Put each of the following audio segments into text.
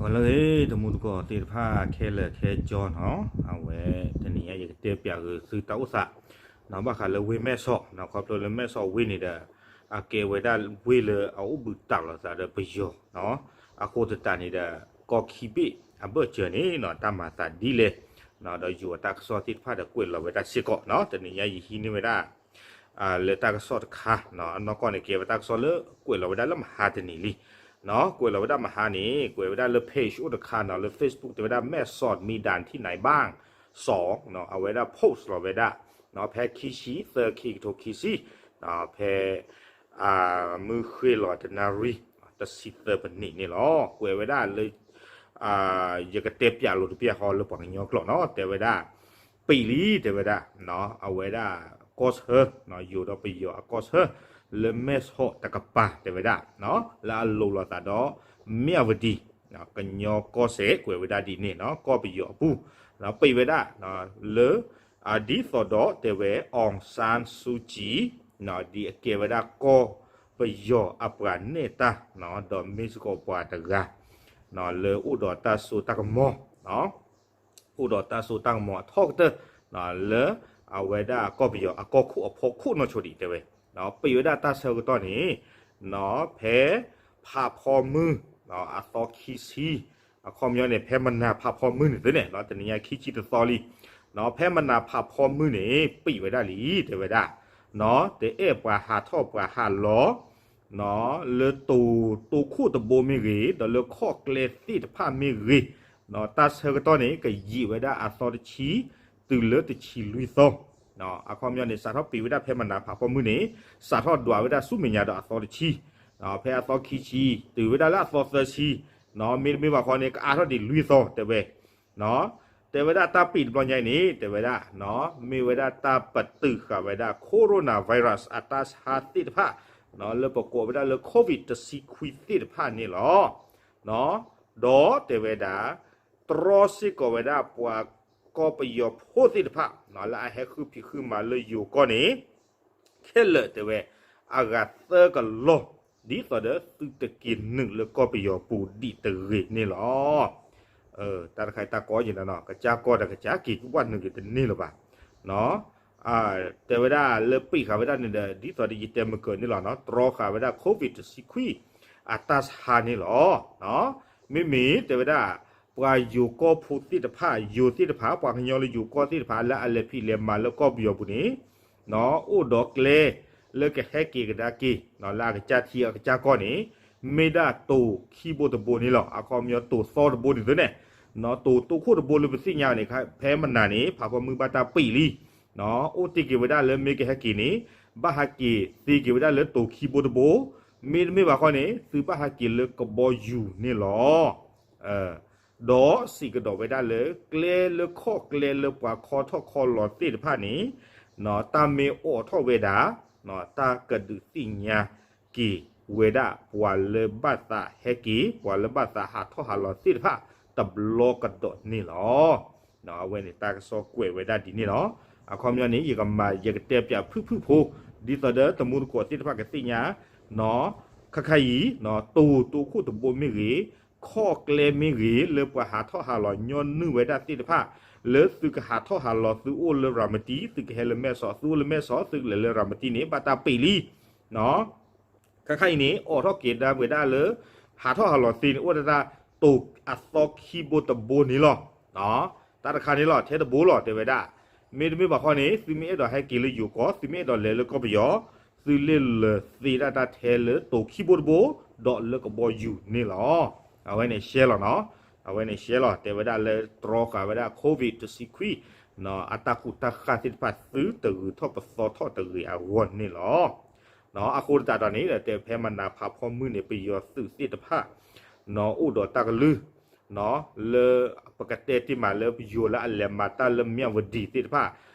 ဂီၤလၢအဂ့ၤ တမူတကိးသ့ၣ်တဖၣ်ခဲလၢာ်ခဲဆ့နီၤ, အဝဲတနံၤညါယကတဲပၠးဂ့ၤသုတၢ်အိၣ်သး နီၤ ဘၣ်ဃးလၢဝ့ၢ်မဲၢ်ဆီးနီၤ, ခီဖျိလၢမဲၢ်ဆီးဝ့ၢ်န့ၣ်ဒီး အကဲဝဲဒၣ်ဝ့ၢ်လၢအအိၣ်ဘှံးတၢ်လိာ်သးဒီးပယီၤနီၤ, အဃိသတးန့ၣ်ဒီး ကီၢ်ခံဘ့ၣ်အဘၢၣ်စၢၤန့ၣ်နီၤ တၢ်မၤသးဒ်လဲၣ်နီၤ, ဒီးယိၤအတၢ်ကစီၣ်သ့ၣ်တဖၣ်ဒီးကွဲးလီၤဝဲဒၣ်စ့ၢ်ကီးနီၤ, တနံၤညါယဟံးန့ၢ်ဝဲဒၣ် လၢတၢ်ကစီၣ်တခါနီၤ, အနီၢ်ကီၢ်န့ၣ် ကဲဝဲတၢ်ကစီၣ်လၢကွဲးလီၤဝဲဒၣ်လၢမဟါတနံၤလံနီၤ, ကွဲးလီၤဝဲဒၣ်မဟါန့ၣ် ကွဲးဝဲဒၣ်လၢ page အိၣ်တခါနီၤ, လၢ Facebook တဲဝဲဒၣ် မဲၢ်ဆီး မံၤဒၣ် ထံၣ်နၢၤဘၣ် စီၤနီၤ, အဝဲဒၣ် post လီၤဝဲဒၣ်နီၤ, ဖဲခံဆံသၢ ခံကထိခံဆံနီၤ, ဖဲ မုၢ်ဃ့ၢ်လီၤတနၣ်ရံၣ် တဆံသၢပနံးန့ၣ်လီၤ. ကွဲးဝဲဒၣ်လၢ ယကတဲပၠးလိာ်တပျၢ်ဃီလၢပှၤကညီကျိာ်နီၤ, တဲဝဲဒၣ် ပံာ်လံ တဲဝဲဒၣ် အဝဲဒၣ်ကီၢ်ဆၢ ယိၤဒီးပယီၤအကီၢ်ဆၢ လၢမဲၢ်ဆီးတကပၤ တဲဝဲဒၣ် လၢအလိၤလိာ်သးဒီး မၠၣ်ဝတံၤ ကညီကီၢ်စဲၣ် ကွဲးဝဲဒၣ်ဒ်န့ၣ်နီၤ, ကီၢ်ပယီၤအပူၤ ပံာ်ဝဲဒၣ် လၢ ဒ်သိးဒီးတဲဝဲ အောင်ဆန်းစုကြည် ဒ်အကဲဝဲဒၣ်ကီၢ်ပယီၤအပှၤနဲၣ်တၢ် ဒီးမ့ၢ်စ့ၢ်ကီးပှၤတဂၤ လၢအိၣ်ဒီးတၢ်စိတၢ်ကမီၤ အိၣ်ဒီးတၢ်စိတၢ်ကမီၤအထီကတၢၢ် လၢအဝဲဒၣ်ကီၢ်ပယီၤအကီၢ်ခိၣ်အဖီခိၣ်နီၢ်ဆိဒံးတဲဝဲ ပံာ်ဝဲဒၣ်တၢ်ဆၢကတီၢ်န့ၣ် ဖဲ ဖးဖီမုၢ် အသီခံဆံ အခီပညီန့ၣ် ဖဲမနၤဖးဖီမုၢ်န့ၣ်သုန့ၣ် တနံၤညါခံဆံတသီလံ ဖဲမနၤဖးဖီမုၢ်န့ၣ် ပံာ်ဝဲဒၣ်လံ တဲဝဲဒၣ် တအဲၣ်ပှၤဟးထီၣ်ပှၤဟးလီၤ လၢတိၤတိခိၣ်တဘိမ့ၢ်ဂ့ၤ ဒီးလၢခီၣ်ကျဲသ့ၣ်တဖၣ်မ့ၢ်ဂ့ၤ တၢ်ဆၢကတီၢ်န့ၣ် ကယံာ်ဝဲဒၣ်အသီတဆံ တုၤလၢတဆံလွံၢ်သီ အခီပညီန့ၣ် စးထီၣ်ပံာ်ဝဲဒၣ်ဖဲမနၤဖးဖီမုၢ်န့ၣ် စးထီၣ်ဒွးဝဲဒၣ်ဆူမဲာ်ညါဒီးအသီတဆံ ဖဲအသီခံဆံ တုၤဝဲဒၣ်လၢအသီသၢဆံ မ့တမ့ၢ်ဘၣ်ဃီန့ၣ် ကအါထီၣ်ဒံးလွံၢ်သီ တဲဝဲ တဲဝဲဒၣ်တၢ်ပံာ်တဘျီညါအံၤန့ၣ် တဲဝဲဒၣ် မ့ၢ်ဝဲဒၣ်တၢ်ပတုာ်ဃာ်ဝဲဒၣ် coronavirus အတၢ်ဆါသ့ၣ်တဖၣ် လၢပကိးဝဲဒၣ်လၢ COVID တဆံခွံသ့ၣ်တဖၣ်န့ၣ်လီၤ. ဒီးတဲဝဲဒၣ် တြီစ့ၢ်ကီးဝဲဒၣ်ပှၤကီၢ်ပယီၤဖိသ့ၣ်တဖၣ် လၢအဟဲဃုဖံးဃုမၤလၢယိၤကီၢ်န့ၣ် ခဲလၢာ်တဲဝဲ အဂၤသၢကလီၢ် ဒ်သိးဒီးသုတက့ၤနုာ်လၢကီၢ်ပယီၤပူၤဒံးတဂ့ၤန့ၣ်လီၤ. တၢ်တခါအံၤတၢ်ကီယံၤနီၤ ကစၢ်ကီၢ်ဒီးကစၢ်က့ၤကဘၣ်နုာ်က့ၤတန့ၢ်လၢၤဘၣ်. တဲဝဲဒၣ်လၢပံာ်ဃာ်ဝဲဒၣ်န့ၣ်ဒီး ဒ်သိးဒီးယတဲမုၢ်ကၢၤန့ၣ်လီၤနီၤ တြီဃာ်ဝဲဒၣ် COVID တဆံခွံ အတၢ်ဆါန့ၣ်လီၤ. မ့မ့ၢ်တဲဝဲဒၣ် ပှၤယိၤကီၢ်ဖိသ့ၣ်တဖၣ် ယိၤသ့ၣ်တဖၣ် ပှၤကညီလၢယိၤကီၢ်သ့ၣ်တဖၣ် လၢအလဲၤဖံးလဲၤမၤလၢကီၢ်ပယီၤပူၤန့ၣ် အိၣ်ဒီးကျဲ လၢကဟဲက့ၤကဒါက့ၤ လၢအကစၢ်ထံအကစၢ်ကီၢ်န့ၣ် မ့ၢ်ဒၣ်တိၤခံဘိတဘိန့ၣ်လီၤ. အခီပညီတိၤသီတဘိန့ၣ်သုန့ၣ် တိၤတိခိၣ်တဘိလၢပသ့ၣ်ညါန့ၣ် ဖဲမနၤန့ၣ် ဖးဖီမုၢ်ဘၣ်တၢ်ပံာ်လံ အိၣ်တ့ၢ်က့ၤဝဲဒၣ်လၢမ့ၢ်ကဟဲက့ၤန့ၣ် ဘၣ်ဟဲက့ၤသ့က့ၤဝဲဒၣ်လၢတိၤခံဘိတဘိ, မ့တမ့ၢ်ဘၣ်ဃီန့ၣ် သုဘၣ်ဟဲက့ၤလၢကဘီယူၤန့ၣ်လီၤ. ဒီးစံးကဒီးဝဲဒၣ်လၢ ကျဲလၢခီၣ်ကျဲလၢပှၤခီထီၣ်ခီလီၤသ့ၣ်တဖၣ်န့ၣ် တၢ်မ့ၢ်အိးထီၣ်ဝဲဒၣ် တၢ်ကဒုးသ့ၣ်ညါက့ၤဝဲဒၣ် ပှၤလၢဘၣ်သးဟဲက့ၤ ပှၤလၢဘၣ်သးဟးထီၣ်ဟးလီၤသ့ၣ်တဖၣ် တဘျီကဒီးန့ၣ်လီၤ. အဝဲန့ၣ်တၢ်ကစီၣ်ကွဲးဝဲဒၣ်ဒ်န့ၣ်လီၤ. အခီပညီန့ၣ် ယကမၤ ယကတဲပၠးဖုၣ်ဖုၣ်ဖိ ဒ်သိးဒီးတမူတကိးသ့ၣ်တဖၣ်ကသ့ၣ်ညါ ခါခါအံၤ တိၤတိခိၣ်တဘိမ့ၢ်ဂ့ၤ ခီၣ်ကျဲမ့ၢ်ဂ့ၤ လၢပှၤဟးထီၣ်ဟးလီၤညီနုၢ်ဝဲဒၣ်သ့ၣ်တဖၣ် လၢသုကဟးထီၣ်ဟးလီၤ သုအိၣ်လၢရၤမတံ သုကဟဲလၢမဲၢ်ဆီး သုအိၣ်လၢမဲၢ်ဆီး သုကလဲၤလၢရၤမတံန့ၣ် ဘၣ်တၢ်ပံာ်လံ ခါခါအံၤန့ၣ် အိးထီၣ်က့ၤဒၣ်ဝဲဒၣ်လၢ ဟးထီၣ်ဟးလီၤသ့န့ၣ် အိၣ်ဒၣ်တၢ်တိၤအသီခံဘိတဘိန့ၣ်လီၤ. တၢ်တခါန့ၣ်လီၤ ထဲတဘိလီၤ တဲဝဲဒၣ်. မ့တမ့ၢ်ဘၣ်ဃီန့ၣ် သုမ့ၢ်အဲၣ်ဒိးဟဲက့ၤလၢယိၤကီၢ် သုမ့ၢ်အဲၣ်ဒိးလဲၤလၢကီၢ်ပယီၤ သုလ့ၢ်လၢာ်သ့ဒၣ်တၢ်ထဲလၢတိၤခံဘိတဘိ ဒီးလၢကဘီယူၤန့ၣ်လီၤ. အဝဲန့ၣ်ရှဲလီၤနီၤ. အဝဲန့ၣ်ရှဲလီၤ တဲဝဲဒၣ်လၢတြီဃာ်ဝဲဒၣ် COVID တဆံခွံ အတၢ်ကူးတၢ်ဃၢ်သ့ၣ်တဖၣ် သုတဂုၤထီၣ်ပသီထီၣ်တဂ့ၤအဂီၢ်န့ၣ်လီၤ. အဃိသတးဒီးန့ၣ် တဲဖဲမနၤဖးဖီမုၢ်န့ၣ် ပယီၤသုးသ့ၣ်တဖၣ် အိၣ်ဒီးတၢ်ကလုၢ် လၢပကတဲတ့ၢ်မးလၢပယိၤလၢအလဲၤမၤတၢ်လၢမၠၣ်ဝတံၤသ့ၣ်တဖၣ်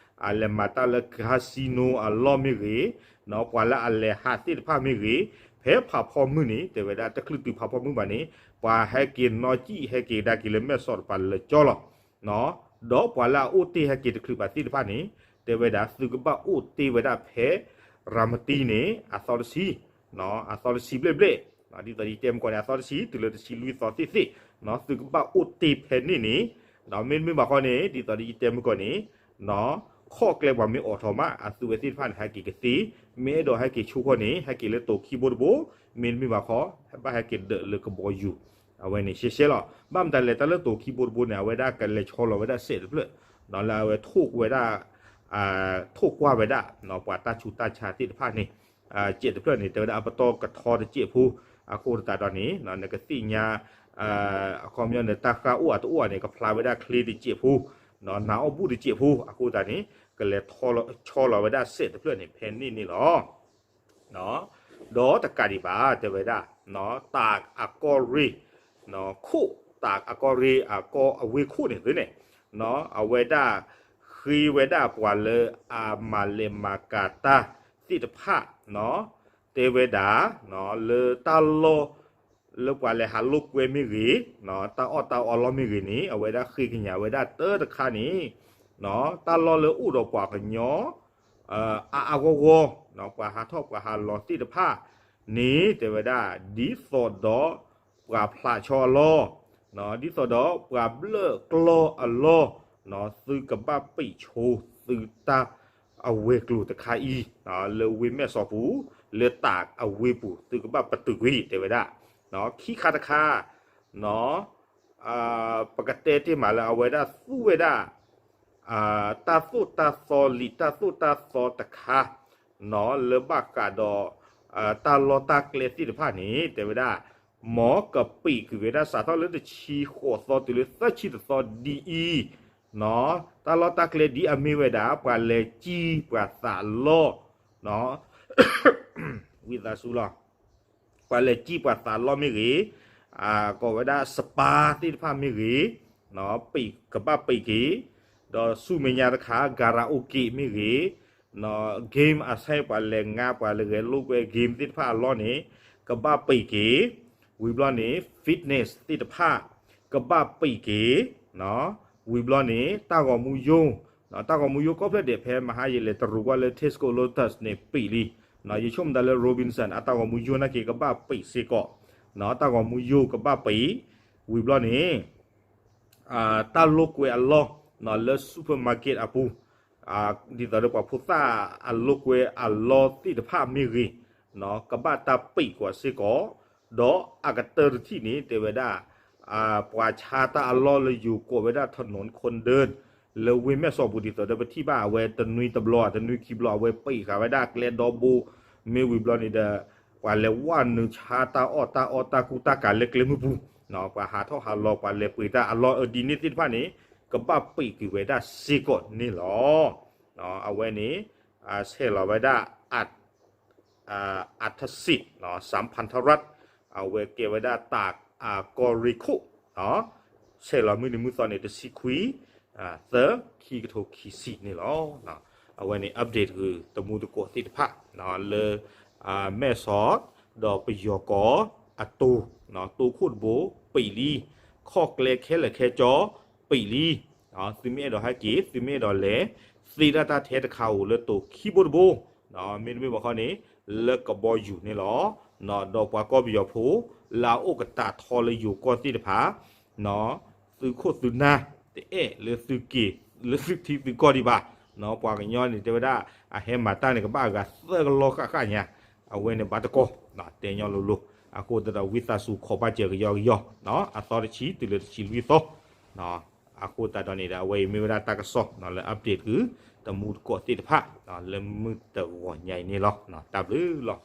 အလဲၤမၤတၢ်လၢ casino အလီၢ်မ့ၢ်ဂ့ၤ ပှၤလၢအလဲၤဟးသ့ၣ်တဖၣ်မ့ၢ်ဂ့ၤ ဖဲဖးဖီမုၢ်န့ၣ် တဲဝဲဒၣ်တချုးတုၤဖးဖီမုၢ်ဘၣ်န့ၣ် ပှၤဟဲက့ၤနီၣ်ကံၣ်ဟဲက့ၤကဒါက့ၤလၢမဲၢ်ဆီးတပၤလၢာ်ကၠီလီၤ. ဒီးပှၤလၢအအိၣ်တ့ၢ်ဟဲက့ၤတချုးဘၣ်သ့ၣ်တဖၣ်န့ၣ် တဲဝဲဒၣ်သုကဘၣ်အိၣ်တ့ၢ်ဝဲဒၣ်ဖဲ ရၤမတံန့ၣ် အသီတဆံ အသီတဆံဘျဲၣ်ဘျဲၣ် ဒ်သိးယတဲမုၢ်ကီၢ်န့ၣ် အသီတဆံတုၤလၢတဆံလွံၢ်သီသ့ၣ်သ့ၣ်, သုကဘၣ်အိၣ်တ့ၢ်ဖဲန့ၣ်န့ၣ်, မ့တမ့ၢ်ဘၣ်ဃီန့ၣ် ဒ်သိးယတဲမုၢ်ကီၢ်န့ၣ်, ခီၣ်ကျဲပှၤမ့ၢ်အိးထီၣ်မး အသုဝဲသ့ၣ်တဖၣ်န့ၣ် ဟဲက့ၤကသ့, မ့ၢ်အဲၣ်ဒိးဟဲက့ၤဆိခီန့ၣ် ဟဲက့ၤလၢတိၤခံဘိတဘိ, မ့တမ့ၢ်ဘၣ်ဃီ ဘၣ်ဟဲက့ၤဒၢးလၢကဘီယူၤ, အဝဲန့ၣ်ရှဲရှဲလီၤ. ဘၣ်မတၤလဲၣ် တၢ်လၢတိၤခံဘိတဘိန့ၣ် အဝဲဒၣ်ကလဲၤဆီလီၤဝဲဒၣ်စဲးတဖျၢၣ်, လၢအဝဲထိၣ်ဝဲဒၣ် ထိၣ်ကွၢ်ဝဲဒၣ် ပှၤတၢ်ဆူးတၢ်ဆါသ့ၣ်တဖၣ်န့ၣ်, စဲးတဖျၢၣ်န့ၣ် တဲဝဲဒၣ်အပတီၢ်ကထီတစဲးဖိ, အဃိသတးဒီးန့ၣ် နကသ့ၣ်ညါ အခီပညီန့ၣ် တၢ်ဃၢ်အိၣ်အတအိၣ်န့ၣ် ကဖျါဝဲဒၣ်ချ့တစဲးဖိ, နၤအီၣ်ဘူၣ်တစဲးဖိ, အဃိသတးန့ၣ် ကလဲၤဆီလီၤဝဲဒၣ်စဲးတဖျၢၣ်န့ၣ် ဖဲန့ၣ်န့ၣ်လီၤ. ဒီးတကးဒံးဘၣ် တဲဝဲဒၣ် တၢ်အကီၢ်ရ့ၣ် ခိၣ် တၢ်အကီၢ်ရ့ၣ်အကီၢ်အဝ့ၢ်ခိၣ်န့ၣ်သုန့ၣ်, အဝဲဒၣ်ဃ့ဝဲဒၣ်ပှၤလၢအမၤလဲၤမၤကၤတၢ်သ့ၣ်တဖၣ် တဲဝဲဒၣ် လၢတၢ်လီၢ် လၢပှၤလဲၤဟးလိာ်ကွဲမ့ၢ်ဂ့ၤ, တၢ်အီၣ်တၢ်အီလီၢ်မ့ၢ်ဂ့ၤန့ၣ် အဝဲဒၣ်ဃ့ကညးဝဲဒၣ်တၢ်တခါန့ၣ်, တၢ်လီၢ်လၢအိၣ်ဒီးပှၤကညီ အါအါဂီၢ်ဂီၢ်, ပှၤဟးထီၣ်ပှၤဟးလီၤသ့ၣ်တဖၣ်န့ၣ် တဲဝဲဒၣ် ဒ်သိးဒီးပှၤဖျးဆီအလီၢ်, ဒ်သိးဒီးပှၤဘျၢၣ်ကျီၢ်အလီၢ်, သုကဘၣ်ပံာ်ဆိသုတၢ်အဝဲၤကျိၤတခါအံၤ လၢဝ့ၢ်မဲၢ်စီၤပူၤ လၢတၢ်အဝ့ၢ်ပူၤ သုကဘၣ်ပတုာ်ကွံာ် တဲဝဲဒၣ်. ခံခါတခါ ပကတဲတ့ၢ်မးလၢအဝဲဒၣ်သူဝဲဒၣ် တၢ်သိၣ်တၢ်သီလံာ်တၢ်သိၣ်တၢ်သီတခါ လၢဘၣ်ဃးဒီး တၢ်လီၢ်တၢ်ကျဲသ့ၣ်တဖၣ်န့ၣ် တဲဝဲဒၣ် မ်ကပံာ်ကွံာ်ဝဲဒၣ်စးထီၣ်လၢတဆံဃိးသီ တုၤလၢသၢဆံတသီဒ်အံၤ, တၢ်လီၢ်တၢ်ကျဲဒ်အမ့ၢ်ဝဲဒၣ် ပှၤလဲၤစံၢ်ပှၤသးလီၢ် ဝံသးစူၤလီၤ. ပှၤလဲၤစံၢ်ပှၤသးလီၢ်မ့ၢ်ဂ့ၤ, ကိးဝဲဒၣ် spa သ့ၣ်တဖၣ်မ့ၢ်ဂ့ၤ, ကဘၣ်ပံာ်က့ၤ, ဒီးဆူမဲာ်ညါတခါ karaoke မ့ၢ်ဂ့ၤ, game အဆဲ ပှၤလဲၤငါ ပှၤလဲၤဂဲၤလိာ်ကွဲ game သ့ၣ်တဖၣ်အလီၢ်န့ၣ် ကဘၣ်ပံာ်က့ၤ, ဝံၤဘျီန့ၣ် fitness သ့ၣ်တဖၣ် ကဘၣ်ပံာ်က့ၤ, ဝံၤဘျီန့ၣ် တၢ်ဂီၤမူယိၣ်, တၢ်ဂီၤမူယိၣ်ကီၢ်ဖျၢၣ်ဒဲး ဖဲမဟါယလဲၤတရူးကွၢ်လၢ Tesco Lotus န့ၣ် ပံာ်လံ, ယဆိကမိၣ်သးလၢ Robinson အတၢ်ဂီၤမူယိၣ်နာ်က့ ကဘၣ်ပံာ်စ့ၢ်ကီး, တၢ်ဂီၤမူယိၣ်ကဘၣ်ပံာ်, ဝံၤဘျီန့ၣ် တၢ်လိာ်ကွဲအလီၢ် လၢ supermarket အပူၤ, ဒ်သိးဒီးပှၤဖိသၣ်အလိာ်ကွဲအလီၢ်သ့ၣ်တဖၣ်မ့ၢ်ဂ့ၤ, ကဘၣ်တၢ်ပံာ်ကွံာ်စ့ၢ်ကီး, ဒီးအကတၢၢ်တထံၣ်န့ၣ် တဲဝဲဒၣ် ပှၤဆါတၢ်အလီၢ်လၢယိၤကိးဝဲဒၣ် ถนนคนเดิน လၢဝ့ၢ်မဲၢ်စီၤပူၤ ဒ်သိးဒီးပထံၣ်ဘၣ်အဝဲတနွံတဘျီ တနွံခံဘျီ အဝဲပံာ်ဃာ်ဝဲဒၣ်ကျဲဒီဘိ မ့ၢ်ဝံၤဘျီန့ၣ်ဒီး ပှၤလဲၤဝဲနုာ်ဆါတၢ်အီၣ်တၢ်အီတၢ်ကူတၢ်ကၤလၢကျဲမုၢ်ပူၤ, ပှၤဟးထီၣ်ဟးလီၤ ပှၤလဲၤပှ့ၤတၢ်အလီၢ်အဒ်န့ၣ်သ့ၣ်တဖၣ်န့ၣ် ကဘၣ်ပံာ်ကွံာ်ဝဲဒၣ်စ့ၢ်ကီးန့ၣ်လီၤ. အဝဲန့ၣ် ဆဲးလီၤဝဲဒၣ် အထစံး စၣ်ဖၣ်ထရၣ် အဝဲကဲဝဲဒၣ်တၢ်အကီၢ်ရ့ၣ်ခိၣ်, ဆဲးလီၤမုၢ်နံၤမုၢ်သီန့ၣ် တဆံခွံ သၢ ခံကထိခံဆံန့ၣ်လီၤ. အဝဲန့ၣ် update ဂုာ်တမူတကိးသ့ၣ်တဖၣ် လၢ မဲၢ်စီး ဒီးပယီၤကီၢ်အတိၤ, တိၤခိၣ်တဘိ ပံာ်လံ, ခီၣ်ကျဲခဲလၢာ်ခဲကၠီ ပံာ်လံ, သုမ့ၢ်အဲၣ်ဒိးဟဲက့ၤ သုမ့ၢ်အဲၣ်ဒိးလဲၤ သ့တၢ်တၢ်ထဲတခါဧိၤလၢတိၤခံဘိတဘိ, မ့တမ့ၢ်ဘၣ်ခီန့ၣ် လၢကဘီယူၤန့ၣ်လီၤ. ဒီးပှၤကီၢ်ပယီၤဖိ လၢအအိၣ်ကတၢ်ထီလၢယိၤကီၢ်သ့ၣ်တဖၣ် သုခိၣ်သုနၢ် တအဲၣ်လၢသုက့ၤ လၢသုထံသုကီၢ်ဒံးဘၣ်. ပှၤကညီန့ၣ်တဲဝဲဒၣ် အဟဲမၤတၢ်န့ၣ် ကဘၣ်အဂၤသၢကလီၢ်ဃၣ်ဃၣ်ညါ, အဝဲန့ၣ်ဘၣ်တကီၢ် တဲညီလိၤလိၤ. အဃိသတးဒီးဝံသးစူၤ ခိးဘၣ်စၢၤကယီကယီ အသီတဆံတုၤလၢတဆံလွံၢ်သီ အဃိသတးဒီးန့ၣ်ဒီး အဝဲအံၤမ့ၢ်ဝဲဒၣ်တၢ်ကစီၣ် လၢ update ဂုာ် တမူတကိးသ့ၣ်တဖၣ် လၢမုၢ်တဂီၤညါအံၤန့ၣ်လီၤ. တၢ်ဘျုးလီၤ.